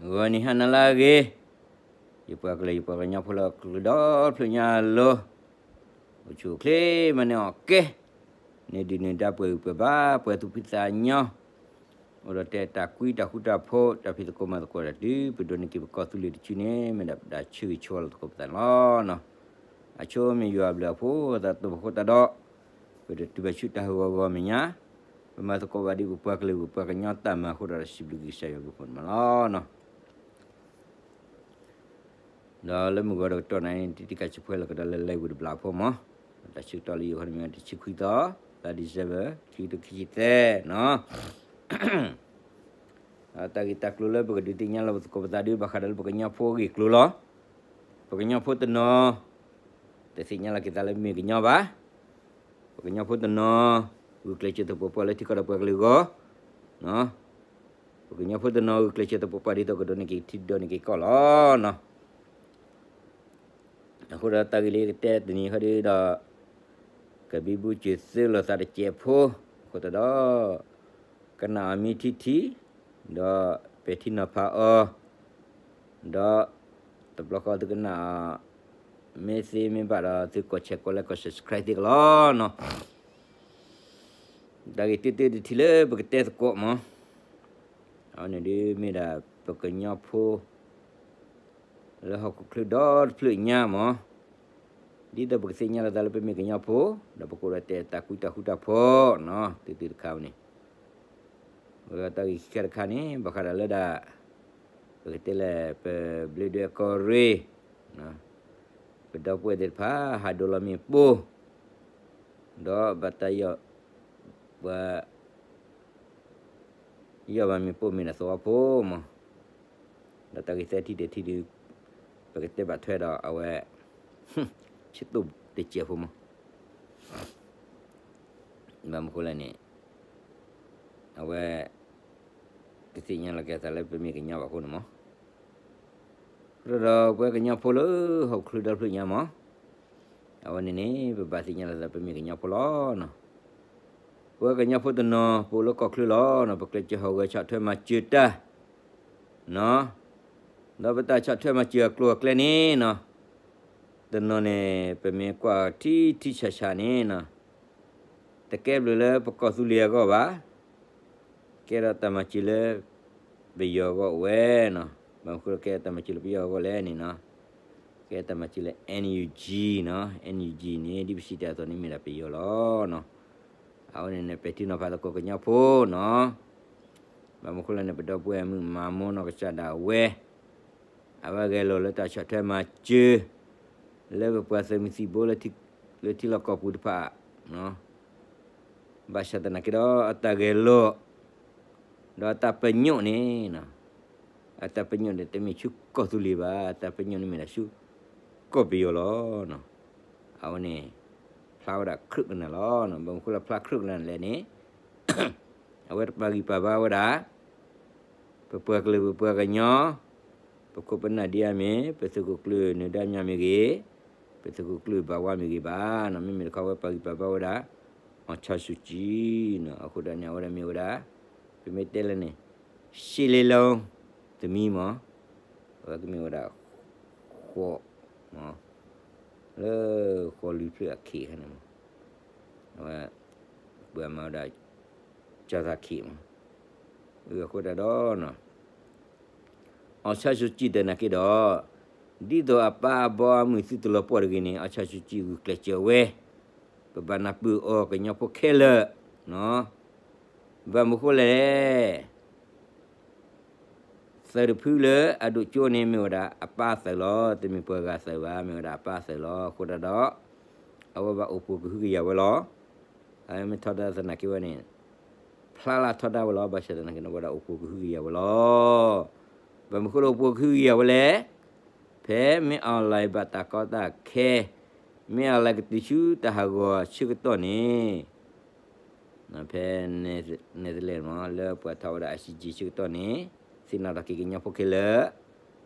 ဂီၤနံၤဟါနၤလၢအဂ့ၤ, ယပှၤကလုာ်ယပှၤကညီဖိလၢအကျိၤဒီဖျၢၣ်ညါအလိၤ, အိၣ်ဆူၣ်အိၣ်ချ့မၤန့ၢ်အီၣ်ကဲ, န့ၢ်ဒုၣ်န့ၢ်ဒါပှဲၤဂံၢ်ပှဲၤဘါ ပှဲၤသူၣ်ဖှံသးညီ, အိၣ်ဒီးတဲတၢ်ကွံတၢ်ဃူတၢ်ဖိး တၢ်ဖံးသကိးမၤသကိးတၢ်တုၤ ပဒိးန့ၢ်က့ၤပကီၢ်သူလ့ၤတစုန့ၣ် မ့ၢ်ဒၣ်ပတၢ်ဆၢဂ့ၤဆၢဝါလီၤသကိးပသးန့ၣ်လီၤ. အဆိမ့ၢ်ယွၤအဘျုးအဖှိၣ် အသးတမုာ်အဃိသတးဒီး ပတတုၤဘၣ်ဆူတၢ်ဟးဂီၤဂီၤမဲာ်ညါ, ပမၤသကိးဘၣ်ဒ်ပပှၤကလုာ်ပပှၤကညီတၢ်မၤအဃိဒီး စံးဘျုးက့ၤကစၢ်ယွၤဘျုးဖှိၣ်န့ၣ်မးလီၤ. ဒီးလၢမုၢ်ဂီၤတကတီၢ်န့ၣ် တံၤတံၤကၢ်ဆၢဖှဲလၢကဒီးလၢ live ပူၤတဘျီဖိမး, တၢ်ဆၢကတီၢ်လၢယိၤဟိန့ၣ်မ့ၢ်တဆံခွံသီ, လါ December ခံကထိခံဆံသၢနီၤ. တၢ်ဂ့ၢ်တၢ်ကျိၤလၢပကဒုးသ့ၣ်ညါလီၤပသကိးပသးဒုး ဘၣ်ဃးဒီးလၢပကညီဖိအဂ့ၢ်အကျိၤလီၤ. ပကညီဖိတနီၤ တသ့ၣ်ညါလီၤက့ၤသးလၢမ့ၢ်ကညီဘၣ်. ပကညီဖိတနီၤ ဂုာ်ကျဲးစၢးသပှၢ်ပှၢ်လၢထံကီၢ်ဒီးပှၤကလုာ်အဂီၢ်, ပကညီဖိတနီၤဂုာ်ကျဲးစၢးသပှၢ်ပှၢ်ဒ်သိးကဒိးန့ၢ်က့ၤထံဒိးန့ၢ်က့ၤကီၢ်လီၤ. အဃိဒီးတၢ်ဂ့ၢ်လၢကတဲတနံၤဃီဒီး ကဘံဘူစၢၤသုးလိာ်သးတစဲးဖိ, အဃိသတးဒီး ကနၣ်အီၤမ့ၢ်ထံထံ, ဒီးပဲာ်ထံနီၤဖးအီၤ, ဒီးတဘျီဃီသုကနၣ်အီၤ မ့ၢ်သ့မ့ၢ်ဘၣ်ဒီး သုကိး share ကိး like ကိး subscribe သ့ကလီၤနီၤ. တၢ်ဂ့ၢ်တၢတထံၣ်လၢပကတဲသကိးမး, အဝဲန့ၣ်ဒုးမ့ၢ်ဒၣ်ပကညီဖိ လၢဟီၣ်ခိၣ်ချၢဒီတဖျၢၣ်ညါမး, ဒ်သိးပကသ့ၣ်ညါလီၤသးလၢပမ့ၢ်ကညီဖိ, ဒီးပကအိၣ်ဒီးတဲတၢ်ကွံတၢ်ဃူတၢ်ဖိးနီၤ, တုၤတုၤတခါဝဲန့ၣ်, တၢ်ဂ့ၢ်ခံခါတခါန့ၣ် ဘၣ်ဃးဒီးလၢဒၣ် ပကတဲလဲၣ် ပဘျ့ဒွဲၣ်ကီၢ်ရ့ၣ်, ပဒီပုၢ်ဝဲၢ်သ့ၣ်တဖၣ် ဟးဒိလီၤမ့ၣ်ပိၢ်, ဒီးဘၣ်တၢ်ယီၢ်, ပှၤ ယီၢ်ဘၣ်မ့ၣ်ပိၢ်မ့ၢ်ဒၣ်သဝီဖိမး, ဒီးတၢ်ဂ့ၢ်သၢထံၣ်တထံၣ်ဒုး ပကတဲဘၣ်ထွဲဒီးအဝဲ ဆၢတိၢ်တစဲးဖိမး, ဘၣ်မနုၤဃိလဲၣ်န့ၣ် အဝဲ တသ့ၣ်ညါလီၤက့ၤသးလၢပမ့ၢ်ကညီဘၣ်အဃိန့ၣ်မး, အဃိဒီးပဝဲကညီဖိလၢဟီၣ်ခိၣ်ချၢဒီဖျၢၣ်ညါမး, အဝဲန့ၣ်န့ၣ် ပဘၣ်သ့ၣ်ညါလီၤသးပမ့ၢ်ကညီဖိလီၤနီၤ. ပဝဲကညီဖိတနီၤ ပအိၣ်လၢကီၢ်ချၢလီၤနီၤ, ပကျဲးစၢးဟီၣ်ဂဲၤဆီၣ်ထွဲမၤစၢၤတၢ် နီၤ, ဒီးပတၢ်ဆီၣ်ထွဲမၤစၢၤအကျိၤအကျဲန့ၣ်နီၤ, တနီၤန့ၣ် ပမ့ၢ်ကွၢ်ထံထံဆးဆးန့ၣ်နီၤ, တကဲဘျုးလၢပကီၢ်သူလ့ၤအဂီၢ်ဘၣ်, ကဲထီၣ်တၢ်မၤစၢၤလၢ ပယီၤအဂီၢ်ဝဲနီၤ, ဘၣ်မနုၤဃိလၢကဲထီၣ်တၢ်မၤစၢၤလၢပယီၤအဂီၢ်လဲၣ်န့ၣ်နီၤ, ကဲထီၣ်တၢ်မၤစၢၤလၢ NUG နီၤ, NUG န့ၣ် ဒ်ပစံးတၢ်အသိးန့ၣ်မ့ၢ်ဒၣ်ပယီၤလီၤနီၤ, အဝဲန့ၣ်န့ၣ် ပဲာ်ထံနီၤဖးသကိးကညီဖိနီၤ, ဘၣ်မနုၤဃိလဲၣ်န့ၣ် ပဒီပုၢ်ဝဲၢ်မုၣ်မၤမိၢ်နီၢ်ကစၢ်ဒၣ်ဝဲ အဝဲဂဲၤလိာ်လၢတၢ်ဆီၣ်ထွဲမၤစၢၤ လၢပပှၤသုးမုၢ်သံၣ်ဘိ လၢထံလီၢ်ကီၢ်ပူၤတဖၣ်, ဘၣ်ဆၣ်သနာ်က့ဒီး အတၢ်ဂဲၤလိာ် ဒီးအတၢ်ပညိၣ်န့ၣ် အတၢ်ပညိၣ်န့ၣ် တမ့ၢ်ဆူကီၢ်သူလ့ၤဘၣ်, အတၢ်ပညိၣ်န့ၣ်မ့ၢ်ဒၣ်ဆူ ကီၢ်ပယီၤလီၤ. အဝဲန့ၣ် ဖျါဝဲဒၣ်ခရၢၣ်ကနၣ်လီၤ. ဘၣ်မနုၤဃိလၢဖျါခရၢၣ်ကနၣ်လဲၣ်န့ၣ် အဝဲတပာ်ဂံၢ်ပာ်ဘါဝဲဒၣ် ပပှၤကလုာ်ပပှၤကညီ ပခိၣ်ပနၢ်ဒ်အမ့ၢ် ပသုးခိၣ်ကျၢၢ်နၢၤဒါမၠးမ့ၢ်ဂ့ၤ, ပသုးခိၣ်ကျၢၢ်ဘၣ်ဝါမ့ၢ်ဂ့ၤဘၣ်နီၤ. မ့မ့ၢ်တခီဝဲပာ်ဂံၢ်ပာ်ဘါဝဲဒၣ် အောင်ဆန်းစုကြည် နီၤ. အဃိဒီးန့ၣ် အဝဲဒၣ်မ့ၢ်ဝဲဒၣ် ပမ့ၢ်တဲလၢန့ၣ် ရှစ်လေးလုံး သမီးမး, အဝဲကမ့ၢ်ဝဲဒၣ် ဃိး လၢဃိးလွံၢ်ဖျၢၣ်အခ့ၣ်န့ၣ်မး, အဝဲ ပှၤမၤဝဲဒၣ် ကၠီသးခ့ၣ်မး, အဃိဒၣ်ဒီး အောင်ဆန်းစုကြည် သနာ်က့ဒီး ဒ်သိးအပၢ်အဘီအမုၢ်သုတလီၤပှီၢ်တဂ့ၤန့ၣ် အောင်ဆန်းစုကြည် ဂုာ်ကျဲးစၢးဝဲ, ပဘၣ်နၢ်ပၢၢ်အီၤကညီဖိခဲလၢာ်, ဘၣ်မနုၤဃိလဲၣ် သုးတဖုလၢအဒိၣ်ကၠိန့ၣ် မ့ၢ်ဝဲဒၣ်အပၢ်သုးလီၤ. တမ့ၢ်ပှၤဂၤသုးဘၣ်, မ့ၢ်ဝဲဒၣ်အပၢ်သုးလီၤ. အဃိဒၣ်ဒီး အဝဲဘၣ်အိၣ်ဖှိၣ်ကဟုကယာ်ဝဲလီၤ. အမ့ၢ်ထီဒါသနာ်က့ဝဲန့ၣ် ဖျါလၢထီဒါဝဲလီၤ. ဘၣ်ဆၣ်သနာ်က့န့ၣ် အဝဲဒၣ်အိၣ်ဖှိၣ်ကဟုကယာ်ဝဲလီၤ. ဘၣ်မနုၤဃိလၢအိၣ်ဖှိၣ်ကဟုကယာ်ဝဲလဲၣ်, ဖဲမ့ၢ် online ဘၣ်တၢ်ကီတၢ်ခဲ, မ့ၢ် online ကတုၤဆူတၢ်ဟးဂီၤဆၢကတီၢ်န့ၣ် ဖဲ Netherlands မး လၢပှၤထီၣ်ဝဲဒၣ် ICJ ဆၢကတီၢ်န့ၣ် သ့ၣ်နီၣ်ထီၣ်က့ၤကညီဖိခဲလၢာ်,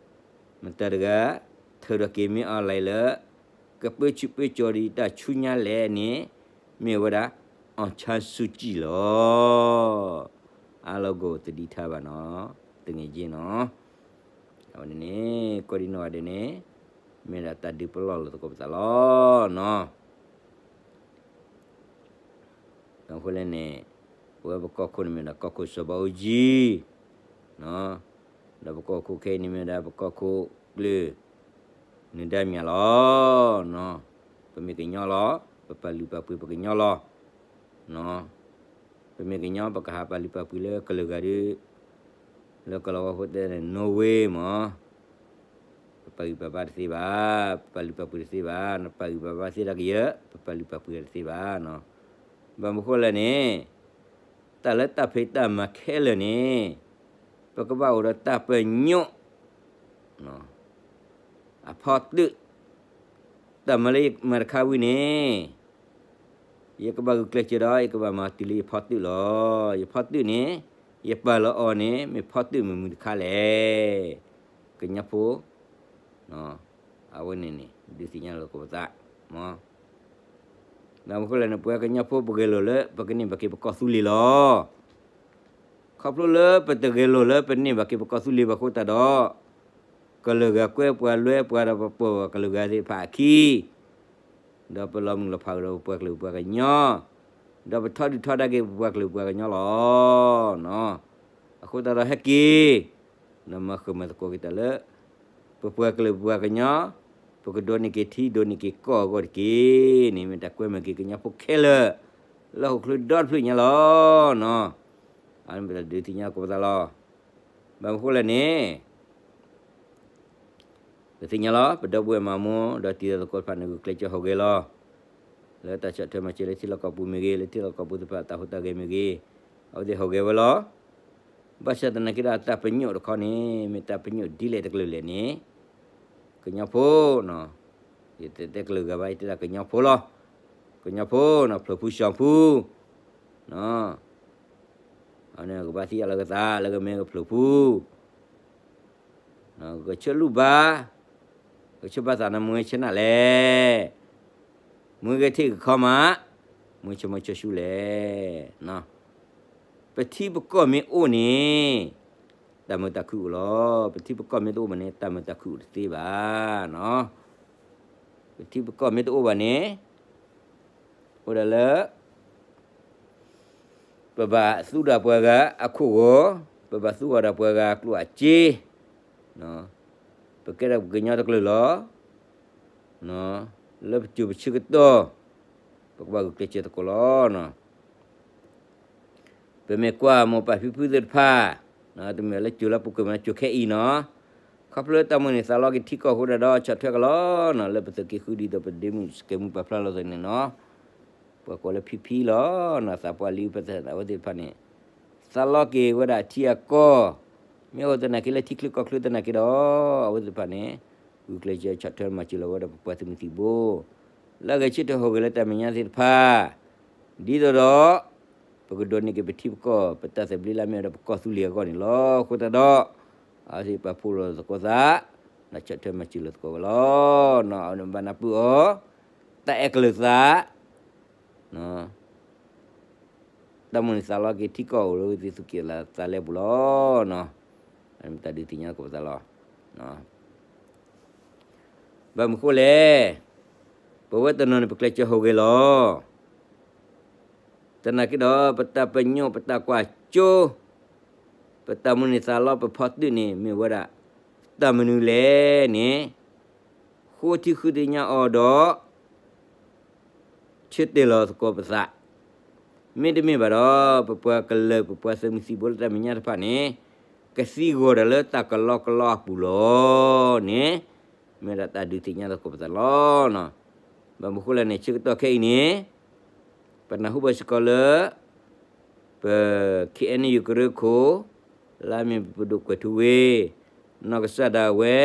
မတၤတဂၤ ထုးထီၣ်က့ၤမ့ၢ် online လၢ ကပၢဆူၣ်ပၢကၠီၤဒံးတၢ်ဆူညါလဲၣ်န့ၣ် မ့ၢ်ဝဲဒၣ် အောင်ဆန်းစုကြည် လီၤ. အါလီၤကိးသဒံးထါဘၣ်နီၤ, တငဲးက့နီၤ. အဝဲန့ၣ်န့ၣ် ကိးဒံနီၢ်ဂၤဒဲးန့ၣ် မ့ၢ်ဒၣ်တၢ်ဒုးပလီၢ်လီၤသကိးပသးလီၤနီၤ. ဒီးအဃိလဲၣ်န့ၣ် ပဝဲပကီၢ်ခိၣ်န့ၣ်မ့ၢ်ဒၣ်ကီၢ်ခိၣ်စီၤဘးအူကၠံ ဒီးပကီၢ်ခိၣ်ခဲအံၤန့ၣ်မ့ၢ်ဒၣ်ပကီၢ်ခိၣ်ကလုာ် နုာ်ဒါမၠးလီၤ. ပမ့ၢ်ကညီလီၤ ပပာ်လုၢ်ပာ်ပှ့ၤပကညီလီၤ. ပမ့ၢ်ကညီ ပကဟးပာ်လုၢ်ပာ်ပှ့ၤလၢကလုာ်ဂၤဒုး လၢကလီၤဝါဖိတဲန့ၣ် Norway မး ပပာ်ဂံၢ်ပာ်ဘါတသ့ဘၣ်, ပပာ်လုၢ်ပာ်ပှ့ၤတသ့ဘၣ်, နပာ်ဂံၢ်ပာ်ဘါသ့ဒၣ်ကယဲၢ် ပပာ်လုၢ်ပာ်ပှ့ၤတသ့ဘၣ်နီၤ. ဘၣ်မနုၤဃိလဲၣ်န့ၣ် တၢ်လၢတၢ်ဖံးတၢ်မၤခဲလၢာ်န့ၣ် ပကဘၣ်အိၣ်ဒီးတၢ်ပညိၣ် အဖီတၢၣ် တၢ်မၤလၢယမၤတခါဝံၤန့ၣ် ယကဘၣ်ဂုာ်ကျဲးစၢးဒီး ယကဘၣ်မၤတုၤလၢယဖီတၢၣ်လီၤ. ယဖီတၢၣ်န့ၣ် ယပာ်လီၤအီၤန့ၣ် မ့ၢ်ဖီတၢၣ်မုာ်မုာ်တခါလဲၣ်. ကညီဖိ အဝဲန့ၣ်န့ၣ် ဒုးသ့ၣ်ညါလိာ်သကိးပသး မ့ၢ် ဘၣ်မနုၤဃိလဲၣ်န့ၣ် ပဝဲကညီဖိပဂဲၤလိာ်လၢ ပကန့ၢ်ဘၣ်က့ၤပကီၢ်သူလ့ၤလီၤ. ခီဖျိလၢပတဂဲၤလိာ်လၢပန့ၢ်ဘၣ်က့ၤပကီၢ်သူလ့ၤဘၣ်အဃိသတးဒီး ကလုာ်ဂၤကွဲပှၤလွဲပှၤဒီးပပိာ်ကလုာ်ဂၤသ့ၣ်တဖၣ်အခံ ဒီးပလီၤမုၢ်လီၤဖးကဒီးပပှၤကလုာ်ပပှၤကညီ, ဒီးပထီဒုၣ်ထီဒါက့ၤပပှၤကလုာ်ပပှၤကညီလီၤ. အဃိသတးဒီးဟဲက့ၤ ဒီးမၤဃုာ်မၤသကိးက့ၤတၢ်လၢ ပပှၤကလုာ်ပပှၤကညီ, ပကဒိးန့ၢ်က့ၤထံဒိးန့ၢ်က့ၤကီၢ်အဂီၢ်တက့ၢ်န့ၣ် မ့ၢ်တၢ်ကွဲမုာ်က့ၤကညီဖိခဲလၢာ် လၢဟီၣ်ခိၣ်ချၢဒီတဖျၢၣ်ညါလီၤ. အန့ၣ်ပတၢ်ဒုးသ့ၣ်ညါသကိးပသးလီၤ. ဘၣ်မနုၤဃိလဲၣ်န့ၣ် ပသ့ၣ်ညါလီၤ ပဒီပုၢ်ဝဲၢ်မၤမိၢ် ဒီးတံၤသကိးတဖၣ်န့ၣ် ဂုာ်ကျဲးစၢးဟူးဂဲၤလီၤ. လၢတၢ်ဆီၣ်ထွဲမၤစၢၤလၢထံလီၢ်ကီၢ်ပူၤမ့ၢ်ဂ့ၤ, လၢထံလီၢ်ကီၢ်ပူၤသ့ၣ်တဖၣ်တၢ်ဟူးတၢ်ဂဲၤမ့ၢ်ဂ့ၤ, အဝဲသ့ၣ်ဟူးဂဲၤဝဲလီၤ. ဘၣ်ဆၣ်သနာ်က့ဒီးအတၢ်ပညိၣ်တခီန့ၣ် မ့ၢ်တၢ်ပညိၣ်ဒ်လဲၣ်တကလုာ်လဲၣ်န့ၣ် ကညီဖိနီၤ, ယတတဲကလုာ်ဂၤဘၣ် ယတဲဒၣ်ကညီဖိလီၤ. ကညီဖိနီၤ ဖျိးဖှူစှီၤဖှူ ကဘၣ်သံအလီၢ်ကသး လၢကမ့ၢ်ကဖျိးဖှူ ကဆၢလူၢ်ဘၣ်, ကဆၢဘၣ်သးနမ့ၢ်ဆၢနၤလဲၣ်, မ့ၢ်ဂဲၤထံၣ်ကခီမး, မ့ၢ်ဆၢမ့ၢ်ဆၢဆူလဲၣ်. ပထံပကီၢ်မ့ၢ်အိၣ်န့ၣ် တၢ်မုာ်တၢ်ခုအိၣ်လီၤ. ပထံပကီၢ်မ့ၢ်တအိၣ်ဘၣ်န့ၣ် တၢ်မုာ်တၢ်ခုအိၣ်တသ့ဘၣ်. ပထံပကီၢ်မ့ၢ်တအိၣ်ဘၣ်န့ၣ် အိၣ်ဒၣ်လၢ ပဘၣ်သူဒီးပှၤဂၤအခိၣ်ဂီၤ, ပဘၣ်သူဂီၤဒီးပှၤဂၤအကျိၣ်အစ့, ပကဲဒၣ်ပှၤကညီတကလုာ်လီၤ. လၢပစိၤပဆၢကတီၢ် ပကဘၣ်ဂုာ်ကျဲးစၢးသကိးလီၤ. ပမ့ၢ်ကွၢ်မိၢ်ပၢ်ဖံဖုသ့ၣ်တဖၣ်, တမ့ၢ်လၢစိၤလၢပူၤကွံာ်မး စိၤခဲအံၤနီၤ, ခီဖျိလၢတၢ်မိၣ်န့ၢ်သးလီက့ၤထံကီၢ်အဃိဒၣ်ဒီး ဆီၣ်ထွဲကလီနီၤ, လၢပသုးက့ဃုဒ်သိးပဒ့မုၣ်စကဲမုၣ်ပာ်ဖျါလိာ်သးန့ၣ်နီၤ, ပှၤကိးလၢဖံဖံလီၤနီၤ, သးပှၢ်လံပသးအဝဲသ့ၣ်တဖၣ်န့ၣ် သးလီက့ၤဝဲဒၣ်ထံအကီၢ်, မ့ၢ်အိၣ်သနာ်က့လၢထံချၢကီၢ်ချၢသနာ်က့ဒီး အဝဲသ့ၣ်တဖၣ်န့ၣ် ဂုာ်ကျဲးစၢးဆီၣ်ထွဲမၤစၢၤလီၤဝဲဒၣ်ပပှၤသုးမုၢ်သံၣ်ဘိ လၢအဂဲၤဆၢထၢၣ်ဟူးဂဲၤလၢတၢ်မဲာ်ညါသ့ၣ်တဖၣ်, ဒ်သိးဒီး ပကဒိးန့ၢ်က့ၤပထံပကီၢ် ပတၢ်သဘျ့လၢအမ့ၢ်ဝဲဒၣ်ပကီၢ်သူလ့ၤအဂီၢ်န့ၣ်လီၤ. အဃိသတးဒီး အဝဲသ့ၣ်ပာ်ဖှိၣ်လိာ်သကိးသး, ဒီးဆီၣ်ထွဲမၤစၢၤလိာ်သကိးဝဲလီၤ. အဝဲန့ၣ်ဘၣ်နၢ်ပၢၢ်အီၤ တၢ်အဲၣ်ကလုာ်သး တၢ်မိၣ်န့ၢ်သးလီက့ၤထံကီၢ်အိၣ်လၢသုးက့သးလဲပူၤလီၤ. တၢ်ဒုးသ့ၣ်ညါသကိးပသးလီၤ. ဘၣ်မနုၤဃိလဲၣ်, ပဝဲတနီၤန့ၣ် ပကျဲးစၢးဟူးဂဲၤလီၤ. သနာ်က့ဒီး ပတၢ်ပညိၣ် ပတၢ်ကွၢ်စိ ပတၢ်မိၣ်န့ၢ်သးလီ ပဖီတၢၣ်န့ၣ် မ့ၢ်ဝဲဒၣ် တၢ်မနုၤလဲၣ်န့ၣ် ဃိထံဃုသ့ၣ်ညါအီၤဒီး ဆၢတဲာ်လီၤသကိးပသး, မ့တမ့ၢ်ဘၣ်ဒီး ပပှၤကလုာ် ပပှၤသုးမုၢ်သံၣ်ဘိလၢတၢ်မဲာ်ညါတဖၣ်န့ၣ် ကသံဂီၤဒၣ်လၢတၢ်ကလီကလီအပူၤလီၤန့ၣ် မ့ၢ်ဒၣ်တၢ်ဒုးသ့ၣ်ညါသကိးပသးလီၤ. ဘၣ်မနုၤဃိလဲၣ်န့ၣ် ဆၢကတီၢ်ခဲအံၤန့ၣ် ပနၢ်ဟူဘၣ်စ့ၢ်ကီးလၢ ပ ခ့ၣ်အဲၣ်ယူၣ်ကရၢခိၣ် လၢအမ့ၢ်ပဒိၣ်ကွဲးထူဝ့ၣ် နီၢ်ကစၢ်ဒၣ်ဝဲ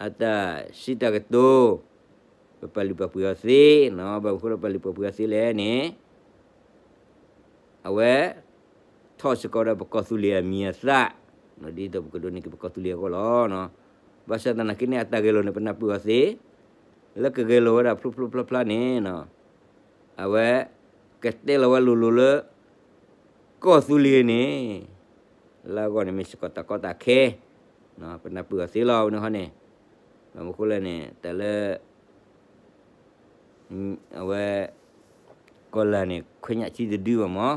အတၢ်စံးတၢ်ကတိၤ ပပာ်လုၢ်ပာ်ပှ့ၤအီၤသ့, ဘၣ်မနုၤဃိလၢပပာ်လုၢ်ပာ်ပှ့ၤအီၤသ့လဲၣ်န့ၣ် အဝဲ ထီၣ်စ့ၢ်ကီးဝဲဒၣ်ပကီၢ်သူလ့ၤအမံၤအသၣ်, ဒ်သိးပကဒိးန့ၢ်က့ၤပကီၢ်သူလ့ၤအဂီၢ်လီၤ. ဘၣ်ဆၣ်သနာ်က့န့ၣ် အတၢ်ဂဲၤလိာ်န့ၣ် ပနၢ်ပၢၢ်အီၤသ့, လၢကဂဲၤလိာ်ဝဲဒၣ်ဖျိဖျိဖျါဖျါန့ၣ် အဝဲ ကတဲလီၤဝဲလိၤလိၤလၢ ကီၢ်သူလ့ၤန့ၣ် လၢအဂီၢ်န့ၣ်မ့ၢ်စ့ၢ်ကီးတၢ်ကီတၢ်ခဲ, ပနၢ်ပၢၢ်အီၤသ့လီၤ အဝဲန့ၣ်ဃီန့ၣ်, ဘၣ်မနုၤဃိလဲၣ်န့ၣ် တၢ်လၢ အဝဲ ကီၢ်လၢ်န့ၣ် ခွဲးညၣ်ထံတဒုဘၣ်မး,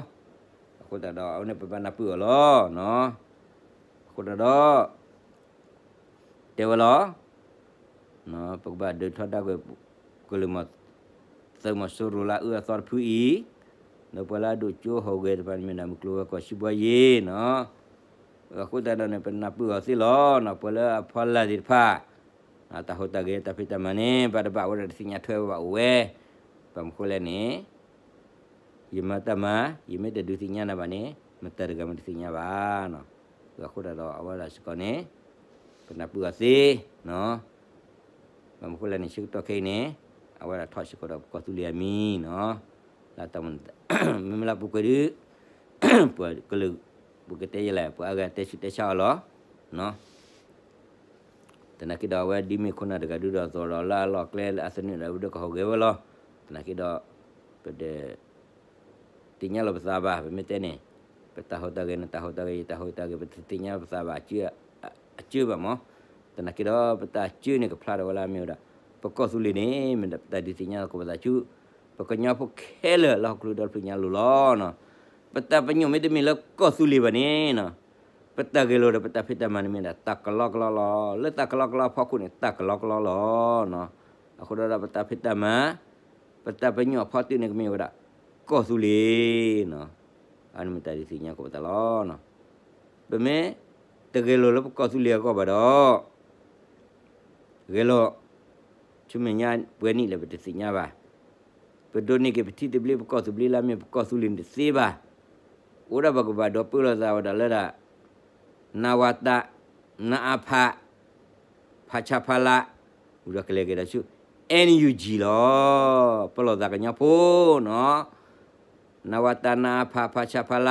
အဃိသတးဒီး အဝဲန့ၣ်ပဘၣ်နၢ်ပၢၢ်အီၤလီၤ. အဃိသတးဒီး တဲဝဲလီၤ. ပကဘၣ်ဒုးထီဒါကွံာ် ကလုာ်မီၤ သုးမီၤစိရိၤလၢအအၢအသီတဖုအံၤ, ဒီးပှၤလၢအဒိၣ်ကၠိဟီၣ်ဂဲၤတဖၣ်န့ၣ်မ့ၢ်ဒၣ် မုၢ်ကျိၤဝဲၤကွာ် စံးဘှါယ့ၤနီၤ. အဃိသတးဒီးန့ၣ် ပနၢ်ပၢၢ်အီၤသ့လီၤနီၤ, ပှၤလၢအဖီလာ်သ့ၣ်တဖၣ် တၢ်ဟူးတၢ်ဂဲၤတၢ်ဖံးတၢ်မၤန့ၣ် ဘၣ်တဘၣ်ဝဲဒၣ်တသ့ၣ်ညါထွဲဘၣ်အိၣ်ဝဲ, ဘၣ်မနုၤဃိလဲၣ်န့ၣ် ယမၤတၢ်မၤ ယမ့ၢ်တဒုးသ့ၣ်ညါနၤဘၣ်န့ၣ် မတၤတဂၤမ့ၢ်တသ့ၣ်ညါဘၣ်နီၤ. အဃိသတးဒီး အဝဲဒၣ်စ့ၢ်ကီးန့ၣ် ပနၢ်ပၢၢ်အီၤသ့နီၤ. ဘၣ်မနုၤဃိလဲၣ်န့ၣ် ဆၢကတီၢ်ခဲအံၤန့ၣ် အဝဲဒၣ်ထီၣ်စ့ၢ်ကီးဒီးပကီၢ်သူလ့ၤအမံၤနီၤ. လၢတၢ်မ မ့မ့ၢ်လၢပူၤကွံာ်ဒု ပှၤကလုာ် ပကတဲယဲလဲၣ် ပှၤအါဂၤတဲဆူးတဲဆါအီၤလီၤ. သနာ်က့ဒီး အဝဲဒ်မ့ၢ်ခိၣ်နၢ်တဂၤဒုဒီး သိးဒီးလၢအလီၢ်ကျဲလၢအသနၢၣ်ဒီး အဝဲဒၣ်ကဟီၣ်ဂဲၤဝဲလီၤ. သနာ်က့ဒီး ပတ သ့ၣ်ညါလီၤပသးဘၣ်. ပမ့ၢ်တဲန့ၣ် ပတၢ်ဟူးတၢ်ဂဲၤန့ၣ် တၢ်ဟူးတၢ်ဂဲၤ ယတၢ်ဟူးတၢ်ဂဲၤ ပတသ့ၣ်ညါပသးဘၣ် အစၢဘၣ်မး. သနာ်က့ဒီး ပတၢ်စၢန့ၣ် ကဖျါထီၣ်ဝဲလၢအမ့ၢ်ဝဲဒၣ် ပကီၢ်သူလ့ၤန့ၣ် မ့ၢ်ဒၣ်ပတၢ်ဒုးသ့ၣ်ညါလီၤကီၢ်ပသးဆူ ပကညီဖိခဲလၢာ်လၢဟီၣ်ခိၣ်ချၢဒီတဖျၢၣ်ညါအလိၤလီၤနီၤ. ပတၢ်ပညိၣ်မ့တမ့ၢ်လၢကီၢ်သူလ့ၤဘၣ်န့ၣ်နီၤ ပတၢ်ဂဲၤလိာ်ဒီးပတၢ်ဖံးတၢ်မၤန့ၣ်မ့ၢ်ဒၣ် တၢ်ကလီကလီလီၤ. လၢတၢ်ကလီကလီအဖီခိၣ်န့ၣ် တၢ်ကလီကလီလီၤနီၤ. အဃိဒီးပတၢ်ဖံးတၢ်မၤ ပတၢ်ပညိၣ်အဖီတၢၣ်န့ၣ်ကမ့ၢ်ဝဲဒၣ် ကီၢ်သူလ့ၤနီၤ. အန့ၣ်မ့ၢ်တၢ်ဒုးသ့ၣ်ညါကီၢ်ပသးလီၤ. ပမ့ၢ်တဂဲၤလိာ်လၢပကီၢ်သူလ့ၤအဂီၢ်ဘၣ်ဒီး ဂဲၤလိာ် ဆူမဲာ်ညါပှဲၤနံၣ်လၢပတသ့ၣ်ညါဘၣ်. ပဒိးန့ၢ်က့ၤပထံသဘျ့ ပကီၢ်သဘျ့လၢအမ့ၢ်ပကီၢ်သူလ့ၤန့ၣ်တသ့ဘၣ်. အိၣ်ဒၣ်ပကဘၣ်ဒီပုၢ်လိာ်သးဝဲဒၣ်လၢဒၣ် နဝတ နအဖ ဖဆပလ ဝံၤဒီးကလဲၤက့ၤဒီးဆူ NUG လီၤ. ပလီၢ်သးကညီဖိနီၤ နဝတ နအဖ ဖဆပလ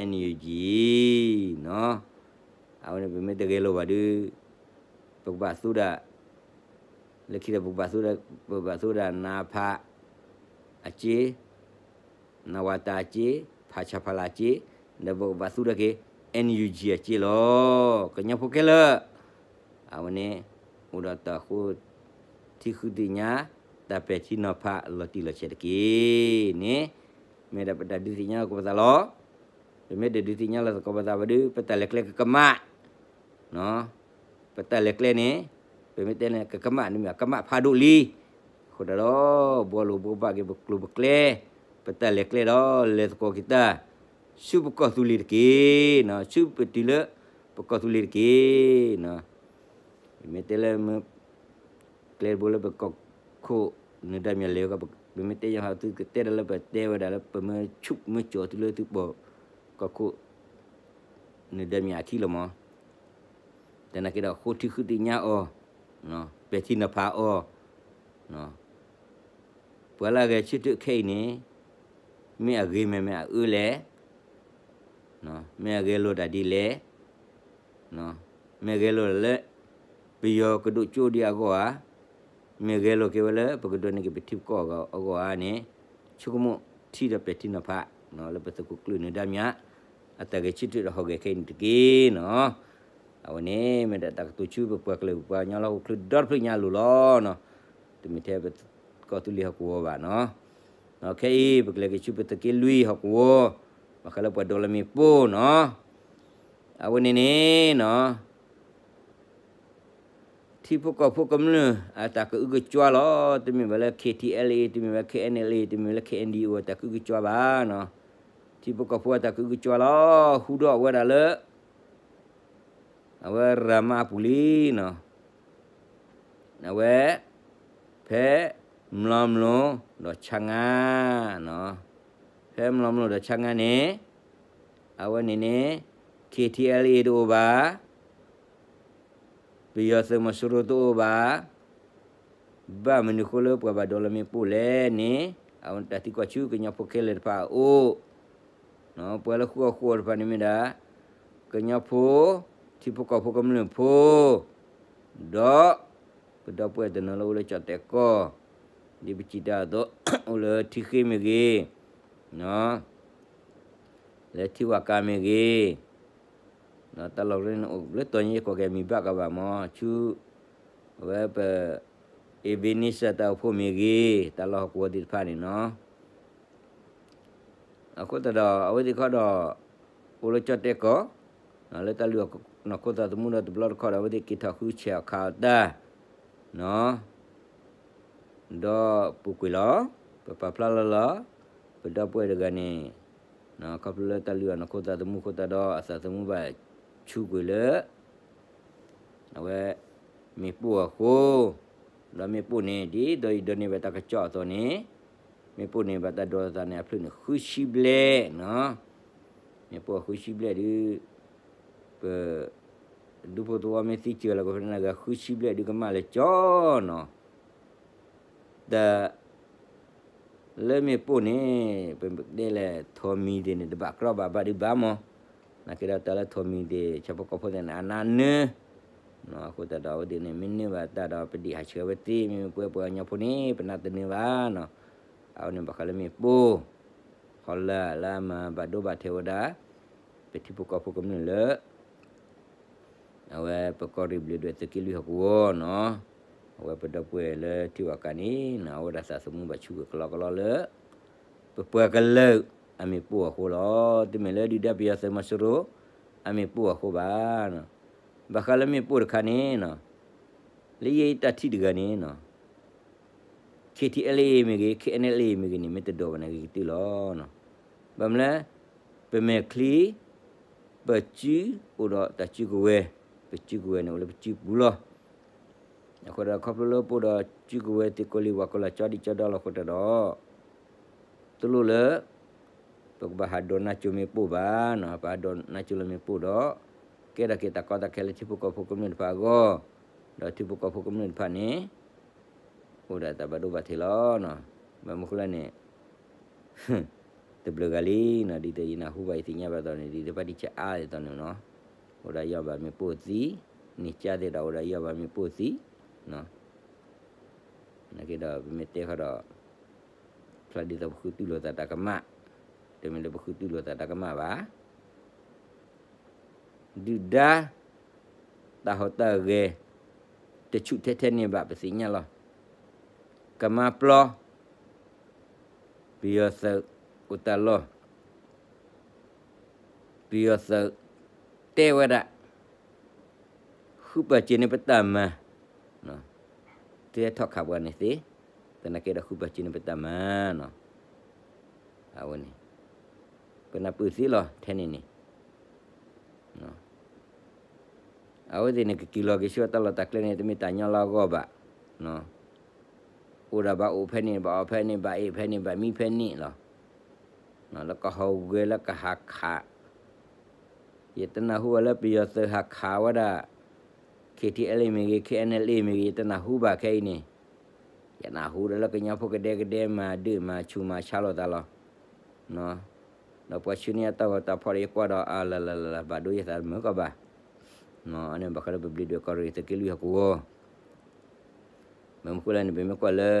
NUG နီၤ. အဝဲန့ၣ်ပမ့ၢ်တဂဲၤလိာ်ဘၣ်ဒီး ပကဘၣ်သူဒၣ် လၢခံဒီးပကဘၣ်သူဒၣ် ပကဘၣ်သူဒၣ် နအဖ အစ့ နဝတ အစ့ ဖဆပလ အစ့ ဒီးပကဘၣ်သူဒၣ်က့ၤ NUG အစ့လီၤ. ကညီဖိခဲလၢာ် အဝဲန့ၣ် အိၣ်ဒီးတၢ်ဃိထံဃုသ့ၣ်ညါ တၢ်ပဲာ်ထံနီၤဖးလီၤတံၢ်လီၤဆဲးတက့ၢ်န့ၣ် မ့ၢ်ဒၣ်ပတၢ်ဒုးသ့ၣ်ညါလီၤကီၢ်ပသးလီၤ. ပမ့ၢ်တဒုးသ့ၣ်ညါလီၤသကိးပသးဘၣ်ဒီး ပတၢ်လဲၤကျဲကကမၣ် ပတၢ်လဲၤကျဲန့ၣ် ပမ့ၢ်တဲန့ၣ် ကကမၣ်န့ၣ်မ့ၢ် ကမၣ်ဖးဒိၣ်လံ. အဃိသတးဒီး ဘှီလိာ်ဘှီဘၣ်က့ၤပကျိၤပကျဲ ပတၢ်လဲၤကျဲဒီး လဲၤသကိးက့ၤတၢ် ဆူပကီၢ်သူလ့ၤတက့ၢ်နီၤ, ဆူပတုၤလၢ ပကီၢ်သူလ့ၤတက့ၢ်နီၤ. ပမ့ၢ်တဲလၢမ့ၢ် ကျဲတဘိလၢပကီၢ်ခိၣ် နၢၤဒါမၠးလဲၤဝဲ ပမ့ၢ်တဲယဟးသုကတဲဒၣ်လၢပတဲဝဲဒၣ်လၢ ပမ့ၢ်ဆူၣ်မ့ၢ်ကၠီၤသုလၢသုပီၢ်ကီၢ်ခိၣ် နၢၤဒါမၠးအခံလီၤမး. သနာ်က့ဒီး ဃိထံဃုသ့ၣ်ညါအီၤ, ပဲာ်ထံနီၤဖးအီၤ, ပှၤလၢအဂဲၤဆၢထၢၣ်ခဲအံၤန့ၣ် မ့ၢ်အဂ့ၤမ့ၢ်မ့ၢ်အအၢလဲၣ်, မ့ၢ်အဂဲၤလိာ်တၢ်ဒ်လဲၣ်, မ့ၢ်အဂဲၤလိာ်လၢ ပယီၤကဒိၣ်ကၠိဒံးအဂီၢ်ဧါ, မ့ၢ်ဂဲၤလိာ်က့ၤဝဲလၢ ပကဒိးန့ၢ်က့ၤပထံပကီၢ်အဂီၢ်ဧါန့ၣ် ဆိကမိၣ်ထံဒီးပဲာ်ထံနီၤဖး လၢပသုးခိၣ်ကျၢၢ်နၢၤဒါမၠး အတၢ်ဂဲၤဆၢထၢၣ်ဒီးဟီၣ်ဂဲၤခဲအံၤန့ၣ်တက့ၢ်နီၤ. အဝဲန့ၣ်မ့ၢ်ဒၣ်တၢ်ကတိၤဆူပပှၤကလုာ်ပပှၤကညီလၢဟီၣ်ခိၣ်ချၢဒီတဖျၢၣ်ညါအလိၤလီၤ. တမ့ၢ်ထဲပကီၢ်သူလ့ၤဟီၣ်ကဝီၤဘၣ်နီၤ. ခဲအံၤ ပကလဲၤက့ၤဆူပသုးက့လွံၢ်ဟီၣ်ကဝီၤ ဘၣ်ဃးလၢပှၤဒိးလၢမ့ၣ်ပိၢ်နီၤ. အဝဲန့ၣ်န့ၣ်နီၤ ထံဖိကီၢ်ဖိကမျၢၢ် အတၢ်ကအုကစွါလီၤ. တမ့ၢ်ဘၣ်လၢ KTLA, တမ့ၢ်ဘၣ် KNLA, တမ့ၢ်ဘၣ်လၢ KNDO အတၢ်ကအုကစွါဘၣ်နီၤ. ထံဖိကီၢ်ဖိအတၢ်ကအုကစွါလီၤ. ဟူထီၣ်ဝဲဒၣ်လၢ အဝဲရၤမါအပူၤလံနီၤ. အဝဲ ဖဲ မျိာ်မျိာ် ဒီးဆါငါနီၤ. ဖဲမျိာ်မျိာ်ဒီးဆါငါန့ၣ် အဝဲန့ၣ်န့ၣ် KTLA တအိၣ်ဘၣ် ပယီၤသုးမီၤစိရိၤတအိၣ်ဘၣ်. ဘၣ်မနုၤဃိလၢပှၤဘၣ်ဒိးလၢမ့ၣ်ပိၢ်လဲၣ်န့ၣ် အဝဲတၢ်သံကွၢ်ဆူကညီဖိခဲလၢာ်တဖၣ်အအိၣ် ပှၤလၢဃုအီၣ်ဃုအီတဖၣ်န့ၣ်မ့ၢ်ဒၣ် ကညီဖိ ထံဖိကီၢ်ဖိကမျၢၢ်ဖိ ဒီး ပဒီပုၢ်ဝဲၢ်တနီၤလၢအိၣ်လၢကၠီၣ်တဲာ်ကီၢ် ဒ်ပစံးတၢ်အသိး အိၣ်လၢထံဃ့မ့ၢ်ဂ့ၤ လၢထံဝၣ်ကါမ့ၢ်ဂ့ၤ တၢ်လီၢ်ရ့န့ၣ်အိၣ်လၢတီၤညါ ယကိးက့ၤမံၤဘၣ်ကဘၣ်မၢ် ဆူ အဝဲပ Ebenezer တၢ်အိၣ်ဖှိၣ်မ့ၢ်ဂ့ၤ တၢ်လီၢ်ဟီၣ်ကဝီၤသ့ၣ်တဖၣ်န့ၣ်နီၤ အဃိသတးဒီး အဝဲသ့ၣ်ခီဒီး အိၣ်လၢကၠီၣ်တဲၣ်ကီၢ် လၢတၢ်လုၢ်အီၣ်နီၢ်ခိသးသမူဒီးတဘျီတခီၣ်ဒီး အဝဲသ့ၣ်က့ၤထီၣ်ဃုဆဲးအီၣ်ခးအီၣ်တၢ် နီၤ ဒီးပူၤကွံာ်လီၤ ပပာ်ဖျါလီၤလီၤ ပဒီပုၢ်ဝဲၢ်တဂၤန့ၣ် ခီဖျိလၢတၢ်လုၢ်အီၣ်နီၢ်ခိသးသမူအဃိသတးဒီး အသးသမူဘၣ်ဆူကွံာ်လၢ အဝဲ မ့ၣ်ပိၢ်အဃိ, ဒီးမ့ၣ်ပိၢ်န့ၣ် ဒ်သိးယဒိးန့ၢ်ဘၣ်တၢ်ကစီၣ်အသိးန့ၣ်, မ့ၣ်ပိၢ်န့ၣ် ဘၣ်တၢ်ဒိးသးန့ၣ် အဖျၢၣ်န့ၣ် ဃုဆံဘျဲၣ်နီၤ, မ့ၣ်ပိၢ်အဃုဆံဘျဲၣ်ဒုး ပ ဒူဖိသဝီမ့ၢ်သံစၢၤလီၤကဖဲန့ၣ်ဂၤ ဃုဆံဘျဲၣ်ဒုးကမၣ်လၢကၠီနီၤ, တၢ် လၢမ့ၣ်ပိၢ်န့ၣ် ပတဲလဲၣ်ထိးမံၤသ့ၣ်န့ၣ် တဘၣ်ကြီဘၣ်ဘၣ်ဒုးဘၣ်မး, နာ်က့ဒီးတၢ်လၢထိးမံၤသ့ၣ် ဆၣ်ဖိကီၢ်ဖိသ့ၣ်န့ၣ် အနၢ်နၢ, အဃိသတးဒီးအဝဲသ့ၣ်န့ၣ် မ့ၢ်နၢဘၣ်တၢ်ဒီး ပဒံးဟးဆှဲးဝဲသ့, မ့မ့ၢ်ပဝဲပှၤကညီဖိန့ၣ် ပနၢ်တနၢဘၣ်နီၤ, အဝဲန့ၣ်ဘၣ်ဃးလၢမ့ၣ်ပိၢ် ဟီလာ်လၢအမၤဘၣ်ဒိဘၣ်ထံးဝဲဒၣ် ပထံဖိကီၢ်ဖိကမျၢၢ်လၢ အဝဲပကီၢ်ရ့ၣ်ဘျ့းဒွဲၣ်သုးက့လွံၢ်ဟီၣ်ကဝီၤနီၤ, အဝဲပဒီပုၢ်ဝဲၢ်လၢထံဝဲကးန့ၣ်နီၤ အဝဲဒၣ်သးသမူဘၣ်ဆူၣ်ဂၢၢ်ကလီကလီလၢ ပပှၤကလုာ်အမ့ၣ်ပိၢ်အဃိလီၤ. တမ့ၢ်လၢဒုၣ်ဒါပယီၤသုးမီၤစိရိၤ အမ့ၣ်ပိၢ်အဃိဘၣ်. ဘၣ်ဃးလၢမ့ၣ်ပိၢ်တခါန့ၣ်နီၤ, လၢယဲအတၢ်ထံၣ်တဂၤန့ၣ်နီၤ KTLA မ့ၢ်ဂ့ၤ KNLA မ့ၢ်ဂ့ၤန့ၣ် မ့ၢ်တဒိးဘၣ်န့ၣ် ဂ့ၤကတၢၢ်လီၤ. ဘၣ်မနုၤလဲၣ်, ပမဲာ်ချံ ပစုအိၣ်ဒီးတၢ်စုကဝဲၤ, ပစုကဝဲၤန့ၣ်အိၣ်လၢပစုပူၤလီၤ. အဃိဒီးခီဖျိလၢပအိၣ်ဒီးစုကဝဲၤသ့ၣ်ကိးလံၤဝးကိးလၢကၠီဒံးကၠီဒီလီၤအဃိတၢ်ဒီး တလိၣ်လၢ ပကဘၣ်ဟးဒိးနါစိၤမ့ၣ်ပိၢ်ဘၣ်နီၤ, ပဟးဒိးနါစိၤလၢမ့ၣ်ပိၢ်ဒီး ကဲထီၣ်က့ၤတၢ်ကီတၢ်ခဲလၢထံဖိကီၢ်ဖိကမျၢၢ်တဖၣ်အဂီၢ်, ဒီးထံဖိကီၢ်ဖိကမျၢၢ်တဖၣ်န့ၣ် အိၣ်ဒၣ်တၢ်ဘၣ်ဒိဘၣ်ထံးလီၤ. ဘၣ်မနုၤဃိလဲၣ်န့ၣ် တဘျုးဂၤလံနီၤ, ဒ်သိးယနၢ်ဟူဘၣ်ယသ့ၣ်ညါဘၣ်သိးန့ၣ် ဒ်သိးပှၤတံၢ်ဆါအါဒ်သိးန့ၣ်နီၤ, အိၣ်ဒီးယီၢ်ဘၣ်မ့ၣ်ပိၢ်သံ, န့ၢ်ကၠါသ့ၣ်ဒီးအိၣ်ဒီးယီၢ်ဘၣ်မ့ၣ်ပိၢ်သံ, နာ်က့ဒီးပမ့ၢ်တဲဃီဒီး ဖျါဒ်သိးပဃုတူၢ်လိာ်သးတၢ်ကမၣ်, တမ့ၢ်လၢပဃုတူၢ်လိာ်သးတၢ်ကမၣ်ဘၣ်. ဒုၣ်ဒါ တၢ်ဟီၣ်တၢ်ဂဲၤ တဆူၣ်ထဲထဲန့ၣ်ဘၣ်ပသ့ၣ်ညါလီၤ. ကမါပျီ ပယီၤသုးအိၣ်တၢ်လီၢ်, ပယီၤသုးတဲဝဲဒၣ် ဃုပာ်စၢၤန့ၢ်ပတၢ်မၤ, သုဟဲထီၣ်ခးပှၤန့ၣ်သ့, သနာ်က့ဒီးဃုပာ်စၢၤန့ၢ်ပတၢ်မၤနီၤ, အဝဲန့ၣ် ပနၢ်ပၢၢ်သ့လီၤထဲန့ၣ်န့ၣ် အဝဲသ့ၣ်န့ၣ် ကက့ၤလီၤက့ၤဆူအတၢ်လီၢ်တၢ်ကျဲန့ၣ် တမ့ၢ်တၢ်ညီလၢအဂီၢ်ဘၣ်. အိၣ်ဒၣ်ဘၣ်အိၣ်ဖဲန့ၣ် ဘၣ်အီၣ်ဖဲန့ၣ် ဘၣ်အ့ၣ်ဖဲန့ၣ် ဘၣ်မံဖဲန့ၣ်လီၤ. လၢကဟီၣ်ဂဲၤလၢကဟးခး, ယတနၢ်ဟူဘၣ်လၢပယီၤသုးဟးခးဝဲဒၣ် KTLA မ့ၢ်ဂ့ၤ KNLA မ့ၢ်ဂ့ၤ ယတနၢ်ဟူဘၣ်ခဲအံၤန့ၣ်, ယနၢ်ဟူဒီးလၢကညီဖိကဒဲကဒဲမၤဒုးမၤဆူၣ်မၤဆါလိာ်သးလီၤ. ဒီးပှၤဆူန့ၢ်အတၢ်ဂီၤတၢ်ဖီၣ်ဒီးယကွၢ်ဒီး အလလလလ ဘၣ်ဒိယသးတမုာ်ကီးဘၣ်. အန့ၣ်ဘၣ်ဃးလၢပဘျံးဒွဲၣ်ကီၢ်ရ့ၣ်သုးက့လွံၢ်ဟီၣ်ကဝီၤ ဘၣ်မနုၤဃိလဲၣ်န့ၣ် ပမ့ၢ်ကွၢ်လၢ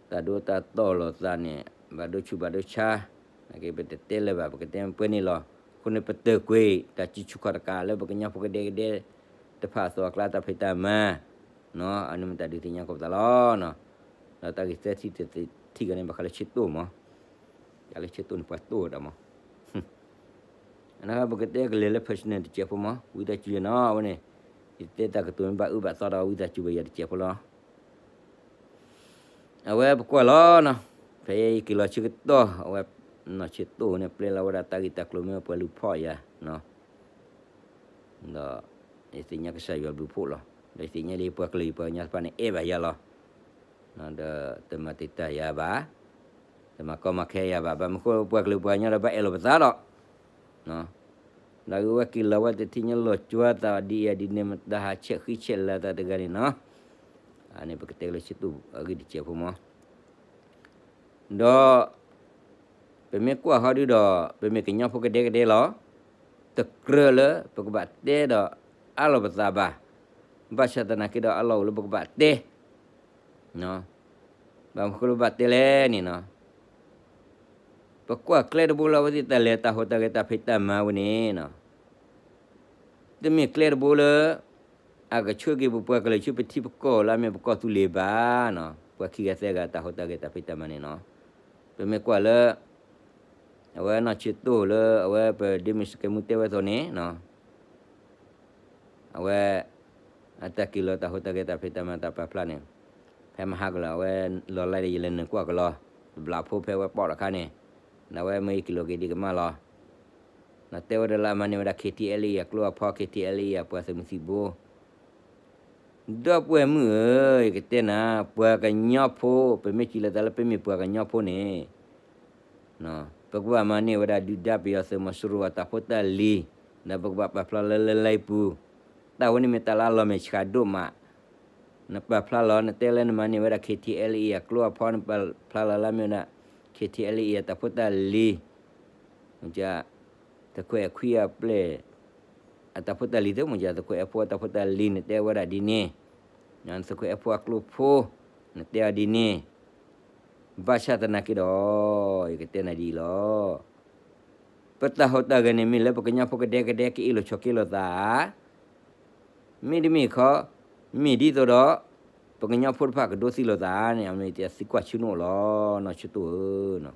တၢ်ဒိတၢ်တီၢ်လိာ်သးန့ၣ် ဘၣ်ဒိဆူၣ်ဘၣ်ဒိဆါ, နာ်က့ပတတဲလၢၤဘၣ် ပကတဲမ့ၢ်ပှဲၤန့ၣ်လီၤ. အဃိန့ၣ် ပတၢၢ်ကွံာ် တၢ်စုဆူၣ်ခီၣ်တကးလၢပကညီဖိကဒဲကဒဲ တဖၣ်အသိးအကျါတၢ်ဖံးတၢ်မၤ, အန့ၣ်မ့ၢ်တၢ်ဒုးသ့ၣ်ညါကိးပသးလီၤ. ဒီးတၢ်ဂ့ၢ်သၢထံၣ်တထံၣ်ဂၤန့ၣ် ဘၣ်ဃးလၢဆၢတိၢ်မး, တၢ်လၢဆၢတိၢ်န့ၣ် ပှၤတိၢ်ဝဲဒၣ်မး အန့ၣ်ပကတဲကလဲၤလၢ personal တစဲးဖိမး ဝံသးစူၤနီၤ အဝဲန့ၣ်, ယတဲတၢ်ကတိၤမ့ၢ်ဘၣ်အၢဘၣ်သီဒီး ဝံသးစူၤဘၣ်ယၤတစဲးဖိလီၤ. အဝဲပကွၢ်လီၤနီၤ, ဖဲယက့ၤလီၤဆၢကတီၢ် အဝဲ နီၢ်ဆၢတိၢ်န့ၣ် ပျဲလီၤဝဲဒၣ်တၢ်ဂ့ၢ်တၢ်ကျိၤမ့ၢ်ပှၤလူၤဖီၣ်ယၤ ဒီး ယသ့ၣ်ညါကစၢ်ယွၤဘျုးဖှိၣ်လီၤ. ဒီးယသ့ၣ်ညါလၢပှၤကလုာ်ပှၤကညီတဖၣ်န့ၣ် အဲၣ်ဘၣ်ယၤလီၤ. ဒီးတမၤတံာ်တာ်ယၤဘၣ်, တမၤကီမၤခဲယၤဘၣ်, ဘၣ်မနုၤဃိပှၤကလုာ်ပှၤကညီဒီးဘၣ်အဲၣ်လိာ်ပသးဒီး, ဒီးဂ့ၢ်ဝဲက့ၤလီၤဝဲတထံၣ်ညါလီၤကၠီသးဒ်အံၤဒ်န့ၣ် မတၤဟးဆဲးဃံဆဲးလၤသးတဂၤန့ၣ်နီၤ, အန့ၣ်ပကတဲကလဲၤဆၢတိၢ်အဂ့ၢ်တစဲးဖိမး ဒီး ပမ့ၢ်ကွၢ်ဟီဒုဒီး ပမ့ၢ်ကညီဖိကဒဲကဒဲလီၤ. တကြၢးလၢပကဘၣ်တဲဒီးအးလီၤပသးဘၣ်. ဘၣ်ဆၣ်သနာ်က့ဒီးအလီၢ်အိၣ်လၢပကဘၣ်တဲ, ဘၣ်မနုၤဃိလၢပဘၣ်တဲလဲၣ်န့ၣ်နီၤ, ပကွၢ်ကျဲတဘိလၢအဝဲသ့ၣ်တၢ်လဲၤတၢ်ဟီၣ်တၢ်ဂဲၤတၢ်ဖံးတၢ်မၤဝဲန့ၣ်နီၤ တမ့ၢ်ကျဲတဘိလၢ အကဆှၢက့ၤပပှၤကလုာ်ဆူပထံပကီၢ်လၢအမ့ၢ်ပကီၢ်သူလ့ၤဘၣ်နီၤ, ပှၤခံဂၤသၢဂၤတၢ်ဟူးတၢ်ဂဲၤတၢ်ဖံးတၢ်မၤန့ၣ်နီၤ, ပမ့ၢ်ကွၢ်လၢ အဝဲနီၢ်ဆံတိၢ်လၢအဝဲပဒ့မုၢ်စကဲမူတဲဝဲအသိးန့ၣ်နီၤ, အဝဲ အတၢ်က့ၤလီၤတၢ်ဟူးတၢ်ဂဲၤတၢ်ဖံးတၢ်မၤတၢ်ပာ်ဖျါန့ၣ်, ဖဲမဟါကလီၤ အဝဲလီၤလၢယလဲၤနုာ်ကွၢ်ကလီၤ, တဘျီဖိဖဲဝဲပီၣ်တခါန့ၣ်, ဒီးအဝဲမ့ၢ်ယက့ၤလီၤက့ၤဒံးကမၣ်လီၤ, ဒီးတဲဝဲဒၣ်လၢအမၤန့ၢ်ဝဲဒၣ် K T L A အကျိအဖီ K T L A အပှၤသုးမုၢ်သံၣ်ဘိ ဒီပုၢ်ဝဲၢ်မုၣ်ဧၢ, ယကတဲနၤ, ပှၤကညီဖိ ပမ့ၢ်စံးလီၤသးလၢပမ့ၢ်ပှၤကညီဖိန့ၣ်, ပကဘၣ်မၤန့ၢ်ဝဲဒၣ်ဒုၣ်ဒါပယီၤသုးမီၤစိရိၤအတၢ်ဖိတၢ်လံၤ, ဒီးပကဘၣ်ပာ်ဖျါလၢလၢလၢပူၤ, တၢ်ဝဲန့ၣ်မ့ၢ်တၢ်လၢအလီၤမဲာ်ဆှးဒိၣ်မး, နပာ်ဖျါလီၤ နတဲလၢနမၤန့ၢ်ဝဲဒၣ် K T L A အကျိအဖီ နပာ်ဖျါလီၤလၢအမ့ၢ်ဝဲဒၣ် K T L A အတၢ်ဖိတၢ်လံၤ, မ့ၢ် သုးခွဲးခွံအပျဲၢ် အတၢ်ဖိတၢ်လံၤသ့ၣ်မ့ၢ် သုးခွဲးအဲၣ်ဖိအတၢ်ဖိတၢ်လံၤ နတဲဝဲဒၣ်ဒ်န့ၣ်, သုးခွဲးအဲၣ်ဖိအကျိဖိ နတဲအီၤဒ်န့ၣ်, ဘၣ်ဆၣ်သနာ်က့ဒီး ယကတဲနၤဒ်အံၤလီၤ. ပတၢ်ဟူးတၢ်ဂဲၤန့ၣ်မ့ၢ်လၢပကညီဖိကဒဲကဒဲကအ့ၣ်လိာ်ဆိးက့လိာ်သးဧါ, မ့တမ့ၢ်ခီ, မ့ၢ်ဒ်သိးဒီး ပကညီဖိတဖၣ်ကဒိးသံလိာ်သးန့ၣ် အမ့ၢ်တၢ်သံကွၢ်ဆၢနအိၣ်လီၤ နီၢ်ဆၢတိၢ်ဧၢ.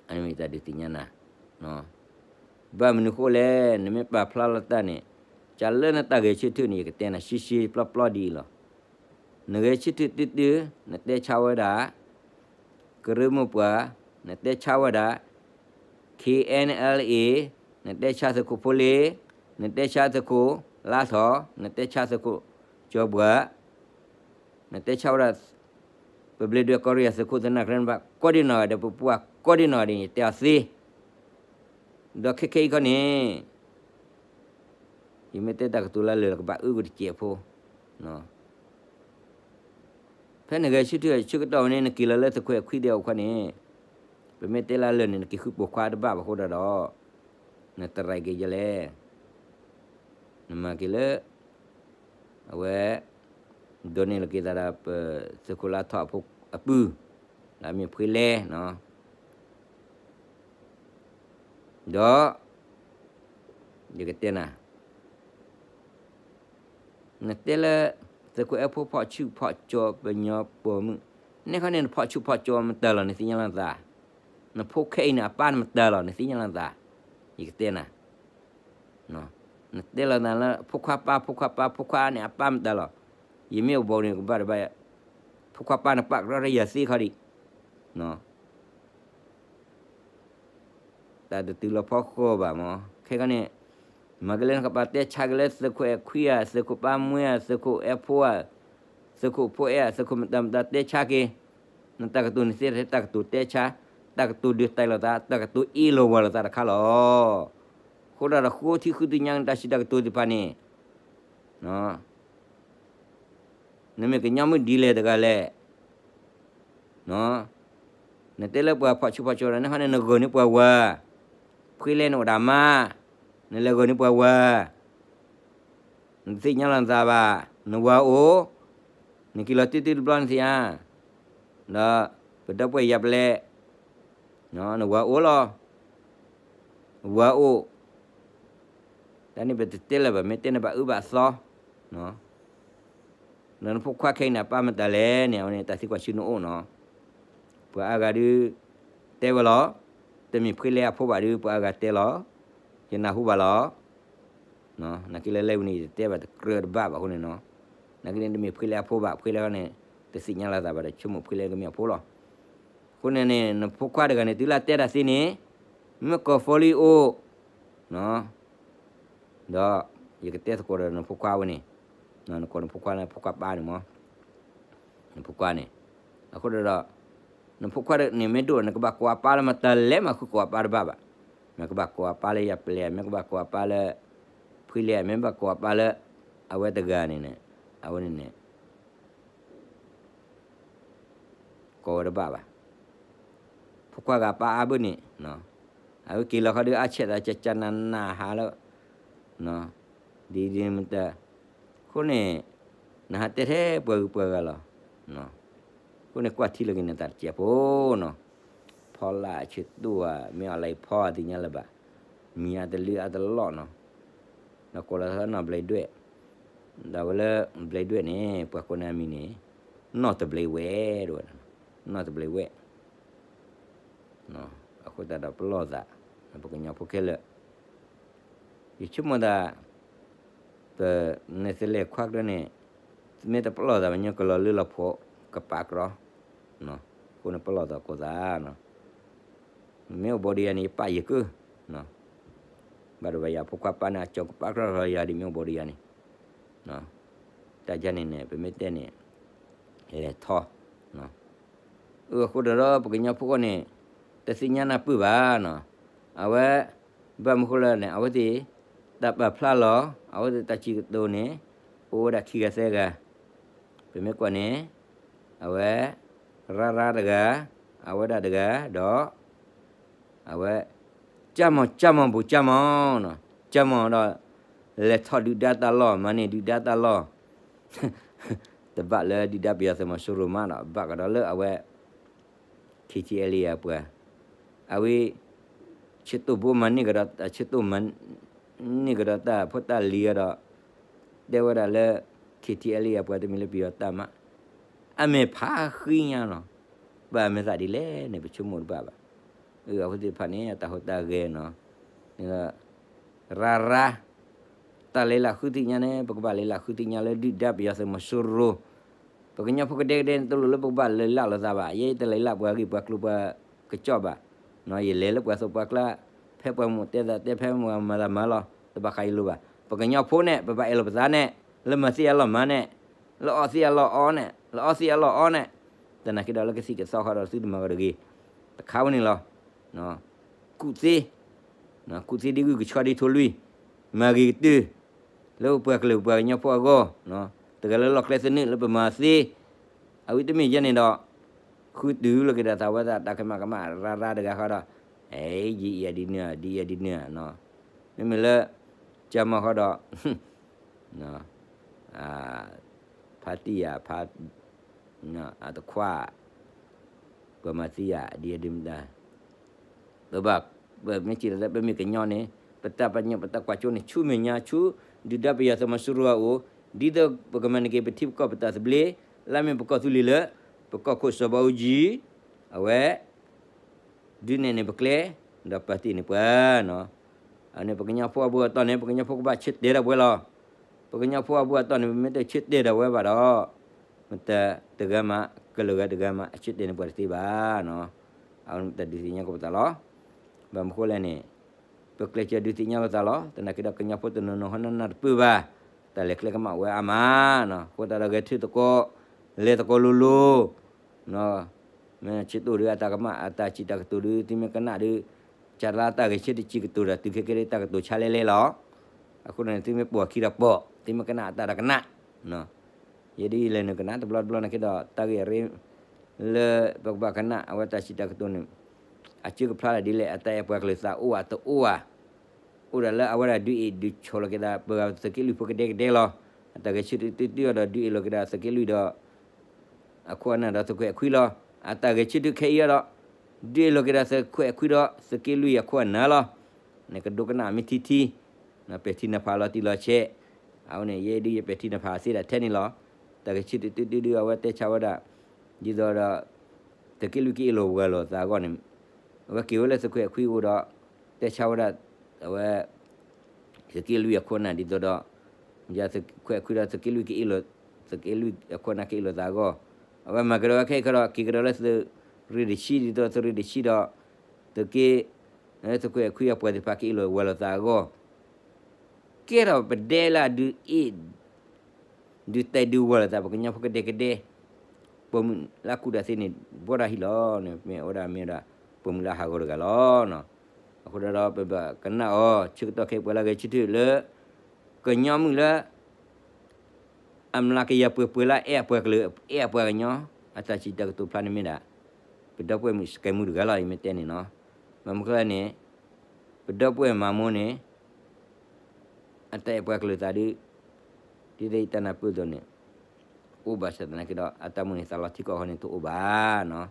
အမ့ၢ်တၢ်ဒုးသ့ၣ်ညါနၤ, ဘၣ်မနုၤဃိလဲၣ်, နမ့ၢ်ပာ်ဖျါလီၤတၢ်န့ၣ်, ကလၢနတၢ်ဂဲၤဆၢထၢၣ်န့ၣ် ယကတဲနၤရှဲရှဲပျီပျီဒ်အံၤလီၤ. နဂဲၤဆၢထၢၣ်တၢတၢ, နတဲဆါဝဲဒၣ် ကရၢမိၢ်ပှၢ်, နတဲဆါဝဲဒၣ် K N L A, နတဲဆါသုးခိၣ်ဖိလ့, နတဲဆါသုးခိၣ်လါထီၣ်, နတဲဆါသုးခိၣ်ကၠီၤဘှး, နတဲဆါဝဲဒၣ် ပဘျ့ဒွဲၣ်ကီၢ်ရ့ၣ်အသုးခိၣ်သနၢၣ်ကျဲန့ၣ်ဘၣ် ကိးဒံနီၢ်ဂၤဒဲး ပပှၤကိးဒံနီၢ်ဂၤဒဲးန့ၣ် ယတဲအီၤသ့, ဒီးခဲခဲအံၤခီန့ၣ် ယမ့ၢ်တဲတၢ်ကတိၤလၢလၢာ်လၢကဘၣ်အုၣ်ကတစဲးဖိ, ဖဲနဂဲၤဆၢထၢၣ်ဆၢကတီၢ်ဝဲန့ၣ် နက့ၤလီၤလၢသုးခွဲးခွံဒဲးအိၣ်ခီန့ၣ်, ပမ့ၢ်တဲလၢလၢာ်န့ၣ် နက့ၤဃုပိာ်ခွါတဘၣ်ဘၣ်အဃိဒီး, နတရံးက့ၤယလဲၣ်, နမၤက့ၤလၢ အဝဲ ဒိးန့ၢ်လီၤက့ၤသးဒီးပသုးခိၣ်လါထီၣ်အပုၢ်, လၢအမ့ၢ်ဖှ့လဲၣ်နီၤ, ဒီး ယကတဲနၤ, နတဲလၢ သုးခိၣ်အဲၣ်ဖိဖီၣ်ဆူၣ်ဖီၣ်ကၠီပညီပိာ်မုၣ်, န့ၣ်ခီန့ၣ် နဖီၣ်ဆူၣ်ဖီၣ်ကၠီမတၤလီၤ နသ့ၣ်ညါလီၤနသး, နဖိခဲအံၤန့ၣ် အပၢ်န့ၣ်မတၤလီၤ နသ့ၣ်ညါလီၤနသး, ယကတဲနၤ နတဲလီၤနၤလၢ ဖိခွါပၢ် ဖိခွါပၢ် ဖိခွါန့ၣ် အပၢ်မတၤလီၤ. ယမ့ၢ်အိၣ်ဘီန့ၣ် ကဘၣ်တဘၣ်, ဖိခွါပၢ်န့ၣ် ပာ်ကရီတယၤသ့ခီဒံး, တၢ်တတုၤလီၤဖီဃီဘၣ်မး. ခဲကီန့ၣ် မၤကလဲၤနကပာ်တဲဆါက့ၤလၢ သုးခိၣ်အဲၣ်ခွံဧါ, သုးခိၣ်ပၢ်မွဲဧါ, သုးခိၣ်အဲၣ်ဖိဧါ, သုးခိၣ်ဖိအဲၣ်ဧါ, သုးခိၣ်မတၤမတၤတဲဆါက့ၤ, နတၢ်ကတိၤန့ၣ်သ့ထဲတၢ်ကတိၤတဲဆါ, တၢ်ကတိၤဒုးတဲလိာ်သး, တၢ်ကတိၤအ့ၣ်လိာ်ဝီၤလိာ်သးတခါလီၤ. အဃိဒီး ဃိထံဃုသ့ၣ်ညါနတၢ်စံးတၢ်ကတိၤသ့ၣ်တဖၣ်န့ၣ် နမ့ၢ်ကညီမုၣ်ဒ်လဲၣ်တဂၤလဲၣ်. နတဲလၢပှၤဖီၣ်ဆူၣ်ဖီၣ်ကၠီဒီး နဟီန့ၣ် နဂီၢ်န့ၢ်ပှၤဝၤ, ဖှ့လဲၣ်န့ၣ်အိၣ်ဒၣ်မး, နလဲၤဂီၢ်န့ၢ်ပှၤဝၤ, နတသ့ၣ်ညါလီၤနသးဘၣ်, နဝၤအိၣ်, နက့ၤလီၤတုၤတုၤတဘျီနသ့ၣ်ဧါ, ဒီးပဒီပုၢ်ဝဲၢ်ယၤပလဲၣ်, နဝၤအိၣ်လီၤ. ဝၤအိၣ်, တၢ်န့ၣ်ပတတဲလၢၤဘၣ်, မ့ၢ်တဲန့ၣ်ဘၣ်အၢဘၣ်သီ, ဒီးနဖိခွါခဲအံၤန့ၣ် အပၢ်မတၤလဲၣ်န့ၣ် အဝဲန့ၣ်တၢ်သံကွၢ်ဆၢနအိၣ်နီၤ. ပှၤအါဂၤဒုး တဲဝဲလီၤ, တမ့ၢ်ဖှ့လဲၣ်အဖိဘၣ်ဒုး ပှၤအါဂၤတဲလီၤ, ယနၢ်ဟူဘၣ်လီၤ. နာ်က့လၢလဲၤဝံၤန့ၣ် ယတတဲဘၣ်တကြၢးတဘၣ်ဘၣ်အဃိန့ၣ်နီၤ. နာ်က့န့ၣ် တမ့ၢ်ဖှ့လဲၣ်အဖိဘၣ်, ဖှ့လဲၣ်န့ၣ် တသ့ၣ်ညါလီၤသးဘၣ်ဒီး ဆိကမိၣ်ဖှ့လဲၣ်ကမ့ၢ်အဖိလီၤ. အဃိန့ၣ်န့ၣ် နဖိခွါတဂၤန့ၣ် တုၤလၢအတဲတၢ်သ့န့ၣ် မ့ၢ်ကိး phone လံအိၣ် ဒီးယကတဲသကိးဒီးနဖိခွါဝဲန့ၣ်, နကိးနဖိခွါလၢဖိခွါပၢ်န့ၣ်မး, နဖိခွါန့ၣ်, အဃိဒီး နဖိခွါန့ၣ်မ့ၢ်ဒိၣ် နကဘၣ်ကိးအပၢ်လၢမတၤလဲၣ် မ့ၢ်ဃုကိးအပၢ်တဘၣ်ဘၣ်, မ့ၢ်ကဘၣ်ကိးအပၢ်လၢယၤပလဲၣ်, မ့ၢ်ကဘၣ်ကိးအပၢ်လၢ ဖှ့လဲၣ်, မ့ၢ်ဘၣ်ကိးအပၢ်လၢ အဝဲတဂၤန့ၣ်န့ၣ်, အဝဲန့ၣ်န့ၣ် ကိးဝဲတဘၣ်ဘၣ်. ဖိခွါဂၤပၢ်အါဘၣ်န့ၣ်, အဝဲက့ၤလီၤခီဒုးအါဆဲးသးကကနနဟါလၢ ဒ်ဒ်မတၤ, အဃိန့ၣ် နဟးတဲထဲပှၤဂုၤပှၤဂၤလီၤ. အဃိန့ၣ်ကွၢ်ထံလီၤက့ၤနသးတစဲးဖိနီၤ, ဖီလာ်ဆၢတိၢ်ဧါ, မ့ၢ်အီၤလၢဖီအသ့ၣ်ညါလၢၤဘၣ်, မံၤအတလၢအတလီၢ်နီၤ. ဒီးကိးလီၤသးနီၢ်ဘျဲးဒွဲၣ်, ဒီးဝဲလၢဘျဲးဒွဲၣ်န့ၣ် ပှၤကိးန့ၢ်အမံၤန့ၣ် နီၢ်တဘျဲးဝဲၢ် တဲဝဲဒၣ်, နီၢ်တဘျဲးဝဲၢ်. အဃိသတးဒီးပလီၢ်သး ပကညီဖိခဲလၢာ်, ယဆိကမိၣ်သး ပနဲၣ်သလဲၤခွါကရၢန့ၣ် မ့ၢ်တပလီၢ်သး ပညီကလီၤလၢလီၤဖိးကပာ်ကြီ, အဃိန့ၣ်ပလီၢ်သးကိးသး, မ့ၢ်အိၣ်ဘီဒံးယၤန့ၣ် ယပာ်ယကၢၢ်, ဘၣ်ဒိဘၣ်ယၤဖိခွါပၢ်န့ၣ် အကၠီၤကပာ်ကြီလီၤယၤဒ်မ့ၢ်အိၣ်ဘီဒံးယၤန့ၣ်, တၢ်ယၤန့ၣ်န့ၣ် ပမ့ၢ်တဲန့ၣ် လဲၤထီၣ် အဃိဒီးပကညီဖိဃီန့ၣ် တသ့ၣ်ညါနၢ်ပၢၢ်ဘၣ်နီၤ, အဝဲ ဘၣ်မနုၤဃိလဲၣ်န့ၣ် အဝဲသ့ၣ် တၢ်ပာ်ဖျါလီၤ အဝဲသ့ၣ်တၢ်စံးကတိၤန့ၣ် အိၣ်ဝဲဒၣ်ခံဂၤသၢဂၤ, ပမ့ၢ်ကွၢ်န့ၣ် အဝဲ ရါရါတဂၤ, အဝဲဒၣ်တဂၤဒီး အဝဲ ကၠၢ်မီၢ် ကၠၢ်မီၢ် ဘူးကၠၢ်မီၢ်နီၤ, ကၠၢ်မီၢ်ဒီး လဲၤထီၣ်ဒုၣ်ဒါတၢ်လီၢ် မၤန့ၢ်ဒုၣ်ဒါတၢ်လီၢ်, တဘၣ်လၢဒုၣ်ဒါပယီၤသုးမီၤစိရိၤမးဒီး ဘၣ်ကဒီးလၢအဝဲ KTLA အပှၤ, အဝဲ ဆၢတိၢ်ဘိမၤန့ၢ်ကဒီး ဆၢတိၢ်မၤန့ၢ်ကဒီးတၢ်ဖိတၢ်လံၤအဒီး တဲဝဲဒၣ်လၢ KTLA အပှၤတမ့ၢ်လၢပယီၤတၢ်မး, အမဲာ်ဖးဃံညါနီၤ, ဘၣ်မ့ၢ်သးဒ်လဲၣ်န့ၣ် ပဆိကမိၣ်တဘၣ်ဘၣ်. အဃိသ့ၣ်တဖၣ်န့ၣ် အတၢ်ဟူးတၢ်ဂဲၤနီၤ, ရါရါ တၢ်လဲၤလၢဃုသ့ၣ်ညါန့ၣ် ပကဘၣ်လဲၤလၢဃုသ့ၣ်ညါလၢဒုၣ်ဒါပယီၤသုးမီၤစိရိၤ, ပကညီဖိကဒဲကဒဲန့ၣ် တလိၣ်လၢပကဘၣ်လဲၤလၢလိာ်သးဘၣ်, ယဲယတလဲၤလၢပှၤဂ့ၢ်ပှၤကျိၤပှၤကစီၣ်ဘၣ်, ယလဲၤလၢပှၤသိးပှၤကျါ, ဖဲပှၤမိၣ်တဲသးတဲ ဖဲပှၤမၤသးမၤလီၤ, တဘၣ်ဃးယလိၤဘၣ်. ပကညီဖိန့ၣ် ပဘၣ်အဲၣ်လိာ်ပသးန့ၣ်, လၢမၤသ့အလီၢ်မၤန့ၣ်, လၢအီသ့အလီၢ်အီန့ၣ်, လၢအီသ့အလီၢ်အီန့ၣ်, သနာ်က့ဒီးလၢကသံၣ်ကသီဃီဒီးသုတမၤကဒီးဂ့ၤ, တခါဝဲန့ၣ်လီၤ. ကူၣ်သ့, ကူၣ်သ့ဒ်ဂုၢ်ကဆှီဒ်ထိၣ်လွံၢ်, မၤဂ့ၤကတၢၢ် လၢပပှၤကလုာ်ပပှၤကညီဖိအဂီၢ်, တဂၤလၢလီၢ်ကျဲသနၢၣ်လၢပမၤသ့, အဝဲတမ့ၢ်ယဲန့ၣ်ဒီး, ဃုတုၤလီၤက့ၤဒီးသးဝဲသးတၢ်ကမၣ်ကမၣ်ရၤရၤတဂၤဃီဒီး, အဲ ယအံၤအဒ်န့ၣ် ဒ်အံၤအဒ်န့ၣ်, မ့မ့ၢ်လၢ ကၠၢ်မီၢ်ဃီဒီး ဖါတံၢ်ယၤ ဖါ အတခွါ ပှၤမၤသံယၤ ဒ်အဒ်မတၤ ပဘၣ် ပမ့ၢ်စံးလီၤလၢပမ့ၢ်ကညီန့ၣ် ပတၢ်ပညိၣ်ပတၢ်ကွၢ်စိန့ၣ် ဆူမဲာ်ညါဆူ ဒုၣ်ဒါပယီၤသုးမီၤစိရိၤအအိၣ် ဒ်သိးပကမၤန့ၢ်က့ၤပထံပကီၢ်ပတၢ်သဘျ့ လၢအမ့ၢ်ပကီၢ်သူလ့ၤလၢ ပကီၢ်ခိၣ်စီၤဘးအူကၠံ အဝဲ ဒုးနဲၣ်န့ၢ်ပကျဲ ဒီးပာ်တ့ၢ်န့ၢ်ပှၤနီၤ. အန့ၣ်ပကညီဖိအဘူးအတီၢ်န့ၣ် ပကညီဖိကဘၣ်ဆၢတဲာ်ဒီးပှၤလီၤ. ပကညီဖိအဘူးအတီၢ်န့ၣ် ပမ့ၢ်တဆၢတဲာ်ဒီးဝဲဘၣ်ဒီး မတၤတဂၤမး ကလုာ်ဂၤတဂၤမး အဆၢတဲာ်န့ၢ်ပှၤတသ့ဘၣ်နီၤ. အဝဲန့ၣ်ပတၢ်ဒုးသ့ၣ်ညါကပသးလီၤ. ဘၣ်မနုၤဃိလဲၣ်န့ၣ် ပကျဲးစၢးဒုးသ့ၣ်ညါလိာ်သးလီၤ. သနာ်က့ဒီးကညီဖိတနီၤနီၤဟီနနၢ်တပၢၢ်ဘၣ် တၢ်လဲၤကျဲကမၣ်ဝဲအါမးနီၤ. အဃိသတးဒီးဂဲၤဆၢထၢၣ်သကိး လဲၤသကိးလိၤလိၤ မ့ၢ်ဆၢတိၢ်ဒီးအတၢ်ကမၣ် အတၢ်စံးတၢ်ကတိၤဒီး သုမ့ၢ်ကနၣ်ဒီး ကၢ်လၢတၢ်ဂဲၤဆၢထၢၣ်စံးကတိၤဒီး သုခဲကဲဒ်တၢ်ကတိၤဆါလဲလဲလီၤ. အဃိန့ၣ် သုမ့ၢ်ပိာ်ခံဒီးပိာ် သုမ့ၢ်ကနၣ်အတၢ်ဒီးကနၣ် ယဲဒ်လဲၤနုာ်ကနၣ်တဘျီတဘျီနာ်က့ဒီး တၢ်ဂ့ၢ်အရ့ လၢပကဘၣ်ကနၣ်အဝဲတၢ်စံးတၢ်ကတိၤန့ၣ် အစၢကဖျါဒ်လဲၣ် အတၢ်အဲၣ်ပှၤကလုာ်သးအိၣ်ဧါတအိၣ်ဧါ အိၣ်ဒၣ်လၢအဝဲဒၣ်ဒုးအ့ၣ်ဒုးဆိးလီၤက့ၤသး ပှၤသုးက့လွံၢ်ဖိကဒဲကဒဲလီၤ. အတၢ်ဂဲၤဆၢထၢၣ်တၢတၢအီၤဒီး ဒုးအ့ၣ်လီၤက့ၤဒီးသုးက့လွံၢ်ဒီး အခိၣ်အနၢ်ဒီးသုးခွဲးအခွံလီၤ. အတၢ်ဂဲၤဆၢထၢၣ်ခဲအံၤအီၤဒီး ဒုးအ့ၣ်လီၤက့ၤဒီးသုးခွဲးအခွံဒီးသုးက့လွံၢ်အခိၣ်အနၢ်လီၤ. နကဒိကနၣ်မ့ၢ်ထံထံ ပဲာ်ထံနီၤဖးလီၤတံၢ်လီၤဆဲး အဝဲန့ၣ် ယဲဒ်ယပဲာ်ထံနီၤဖးသ့ဒၣ်ထဲန့ၣ်လီၤ. တၢ်ဂဲၤဆၢထၢၣ်တၢတၢအီၤဒီး အဝဲတဲဆါဝဲဒၣ် ဒ်သိးဒီး သုးက့လွံၢ်ကအ့ၣ်လိာ်ဝဲလိာ်သးအဂီၢ်န့ၣ် အဝဲက့ၤဝဲလၢသုးခွဲးအခွံအိၣ်ဒီး တဲဆါဝဲဒၣ် အဝဲ သုးက့လွံၢ်အခိၣ်အနၢ်ဒ်သိးဒီး ယသုးခွဲးအခွံဒီးသုးက့လွံၢ်ကအ့ၣ်လိာ် သုးက့လွံၢ်အခိၣ်အနၢ်ကအ့ၣ်လိာ်သးအဂီၢ် အဝဲမၤကဒီးဝဲခဲအံၤခီဒီး က့ၤကဒီးလၢသုးရ့ၣ်တဆံ ဒ်သိးသုးရ့ၣ်တဆံဒီး သုးက့ သုးခွဲးအခွံအပှၤသ့ၣ်တဖၣ်ကအ့ၣ်လိာ်ဝဲလိာ်သးအဂီၢ် ကဲထီၣ်ပဒဲလၢအဒုးအ့ၣ် ဒုးတဲဒုးဝဲလိာ်သး ပကညီဖိကဒဲကဒဲ ပိာ်မုၣ်လၢအကူၣ်တၢ်သ့န့ၣ် ဘှီတၢ်ဟံၣ်လီၤန့ၣ် မ့ၢ်အဝဲဒၣ်မ့ၢ်ဝဲဒၣ် ပိာ်မုၣ်လၢအဟးဂီၤတဂၤလီၤ. အဃိဒီးပဘၣ်ကနၣ်အီၤ ဆၢကတီၢ်ခဲအံၤပှၤလၢအဂဲၤဆၢထၢၣ်လၢ ကညီမုၣ်လၢ အမျးကယၤပှဲၤပှဲၤလၢအဲၣ်အပှၤကလုာ် အဲၣ်အပှၤကညီ အတၢ်စံးတၢ်ကတိၤဖျါန့ၣ်မ့ၢ်ဒၣ် ပဒီပုၢ်ဝဲၢ်မုၣ်စကဲမူတဂၤလီၤ ယမ့ၢ်တဲန့ၣ်နီၤ. ဘၣ်မနုၤဃိလဲၣ်န့ၣ် ပဒီပုၢ်ဝဲၢ်မၤမိၢ်န့ၣ် အတၢ်အဲၣ်ပှၤကလုာ်သးဒုး ဒ်သိးယတၢ်နၢ်ပၢၢ်အသိးန့ၣ် အိၣ်ဘၣ်ဆၣ်သနာ်က့ဒီး အတၢ်မိၣ်န့ၢ်သးလီထံကီၢ်အဃိန့ၣ် တအိၣ်ဘၣ်နီၤ.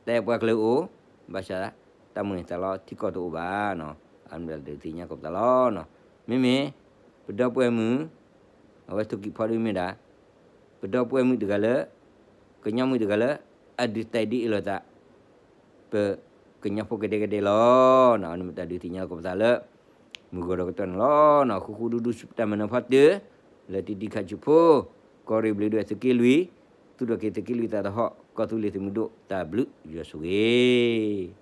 တၢ်အဲၣ်ပှၤကလုာ်အိၣ် ဘၣ်ဆၣ် တၢ်မိၣ်န့ၢ်သးလီထံကီၢ်တအိၣ်ဘၣ်နီၤ. အမ့ၢ်ဒုးသ့ၣ်ညါကပသးလီၤ. မ့မ့ၢ် ပဒီပုၢ်ဝဲၢ်မုၣ်, အဝဲထိၣ်ကံၢ်ဖီဒ်မ့ၢ်ဒၣ် ပဒီပုၢ်ဝဲၢ်မုၣ်တဂၤလၢ ကညီမုၣ်တဂၤလၢ အဒုးသဲးဒ်အ့ၣ်လိာ်သး ပကညီဖိကဒဲကဒဲလီၤ. အန့ၣ်မ့ၢ်တၢ်ဒုးသ့ၣ်ညါလီၤက့ၤပသးလၢ မုၢ်ဂီၤဒီးကတီၢ်န့ၣ်လီၤ. ဃူဃူဒူဒူဆူပတၢ်မၤနၢၤဖီတၢၢ် လၢတံၤတံၤခးဆူၣ်ဖိ ကီၢ်ရ့ၣ်ဘျ့းဒွဲၣ်သုးက့လွံၢ် သူၣ်ထီၣ်က့ၤသုးက့လွံၢ်သးသဟီၣ် ကီၢ်သူလ့ၤသုးမုၢ်ဒိၣ် တၢ်ဘျုးယွၤဆိၣ်ဂ့ၤ